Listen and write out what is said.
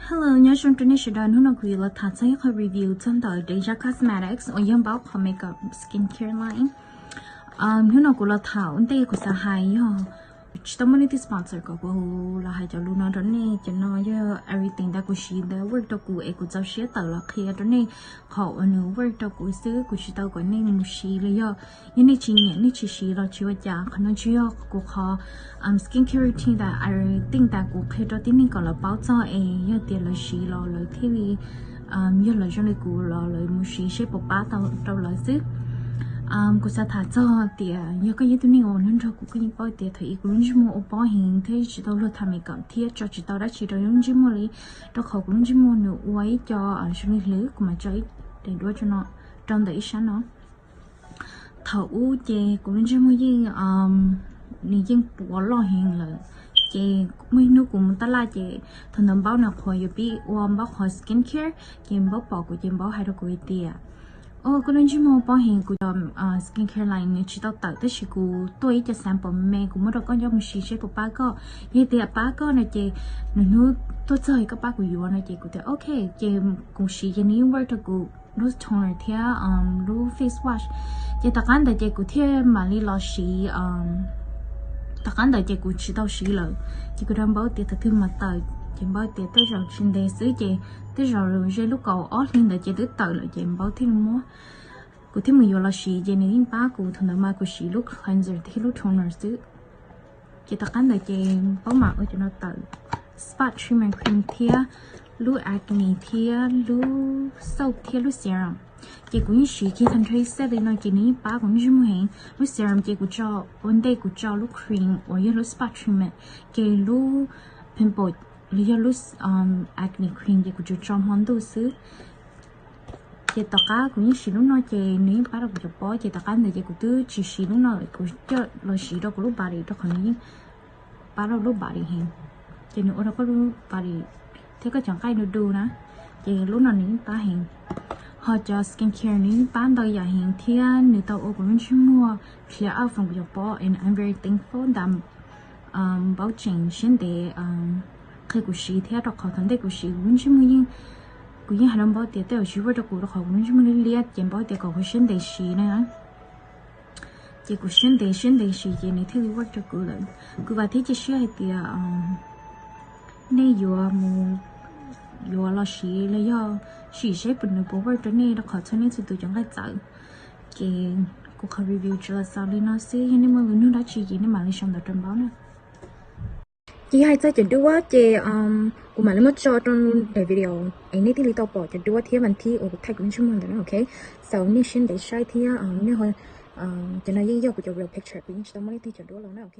Hello, nyob zoo rau nej sawv daws. Hnub no kuv yuav los tham txog ib qho review txog ntawm Deja Cosmetics uas yog npaub qhov makeup skincare line. Hnub no kuv los tham ua ntej kuv xav hais yog tsis tau muaj leej twg sponsor kom kuv los hais cov lus no rau nej. Cov no yog everything ntawm kuv siv ntawd work rau kuv es kuv txaus siab tawm los qhia rau nej qhov uas nws work rau kuv xwb. Kuv tsis tau kom nej mus siv los yog, yog nej tsis nyiam nej tsis siv los tsis ua cas. Qhov no tsis yog kuv qhov skincare routine tas everything tas kuv qhia rau tib neeg kom lawv paub txog es yog tias lawv siv los lawv thiaj li yog lawv zoo li kuv los lawv mus siv seb puas pab tau rau lawv xwb. Kuv xav tham txog tias yog koj yog ib tug neeg uas nrog nrog kuv, koj yeej paub tias thaum ub kuv lub ntsej muag ua pob heev thiab tsis tau luag tham makeup thiab tso tsis tau dab tsi rau lub ntsej muag li, rau qhov kuv lub ntsej muag nws ua ib co zoo li hlwv. Kuv mam tso ib daim duab tso no rau ntawm ib sab no. Thaum ub ces kuv lub ntsej muag yeej, nws yeej puas loj heev lawm. Ces muaj ib hnub kuv mus tab laj ces thaum ntawd npaub nws qhuas yuav pib ua npaub qhov skincare, ces npaub pom kuv ces npaub hais rau kuv hais tias, o, koj lub ntsej muag pob heev. Kuv cov skincare line nws tsis tau tawm tab sis kuv tuaj ib co sample me kuv muab rau koj nyob mus siv seb puas pab koj. Yog tias pab koj no ces nws hnub tuaj txog koj pab kuv yuav no ces kuv tias ok. Ces kuv siv ces nws yeej work rau kuv lub toner thiab lub face wash. Ces tom qab ntawd ces kuv thiaj mam li los siv, tom qab ntawd ces kuv tsis tau siv lawm. Ces kuv rau npaub tias thaum twg mam tawm, ces npaub tias tej zaum tsis ntev xwb ces tej zaum ze lub kaum ob hli ntawd ces twb tawm lawm ces npaub thiaj li muab. Kuv thiaj mus yuav los siv ces nws yeej pab kuv. Thaum ntawd mas kuv siv lub cleanser thiab lub toner xwb. Ces tom qab ntawd ces npaub mam ua cov no tawm, spot treatment cream thiab lub acne thiab lub soap thiab lub serum. Ces kuv yeej siv concentrate set li no ces nws yeej pab kuv lub ntsej muag heev. Lub serum ces kuv tso ua ntej kuv tso lub cream uas yog lub spot treatment, ces lub pimple los yog lub acne cream ces kuv tsuas tso hmo ntuj xwb. Ces tom qab kuv yeej siv lub no ces nws yeej pab rau kuv cov pob. Ces tom qab ntawd ces kuv twb tsis siv lub no lawm, kuv coj los siv rau kuv lub body rau qhov nws yeej pab rau lub body heev. Ces nws ua rau koj lub body thiab koj cov nqaij du du na, ces lub no nws yeej pab heev. Ho cov skincare nws yeej pab ntau yam heev thiab nws tau ua kuv lub ntsej muag clear up from kuv cov pob and I'm very thankful that npaub tseem siab ntev qhia kuv siv thiab, rau qhov thaum ntej kuv siv kuv lub ntsej muag yeej, kuv yeej hais rau npaub tias tej zaum tsis work rau kuv rau qhov kuv lub ntsej muag liab liab ces npaub tias kom kuv siab ntev siv na. Ces kuv siab ntev siab ntev siv ces nws thiaj li work rau kuv lawm. Kuv vam thiab cia siab hais tias nej yuav mus yuav los siv los yog sim seb puas nws puas work rau nej rau qhov txhua nej txhua tus cov nqaij txawv. Ces kuv qhov review tsuas los xaus li no xwb, yog nej muaj lus nug dab tsi ces nej mam li sau ntawv rau npaub na. Ces yog hais txog cov duab ces kuv mam li muab tso rau daim video es nej thiaj li tau pom cov duab thiab vas thib uas kuv thaij kuv lub ntsej muag ntawd na, ok. So nej siab ntev saib thiab nej, cov no yeej yog kuv cov real picture, kuv yeej tsis tau muaj leej twg cov duab los na, ok.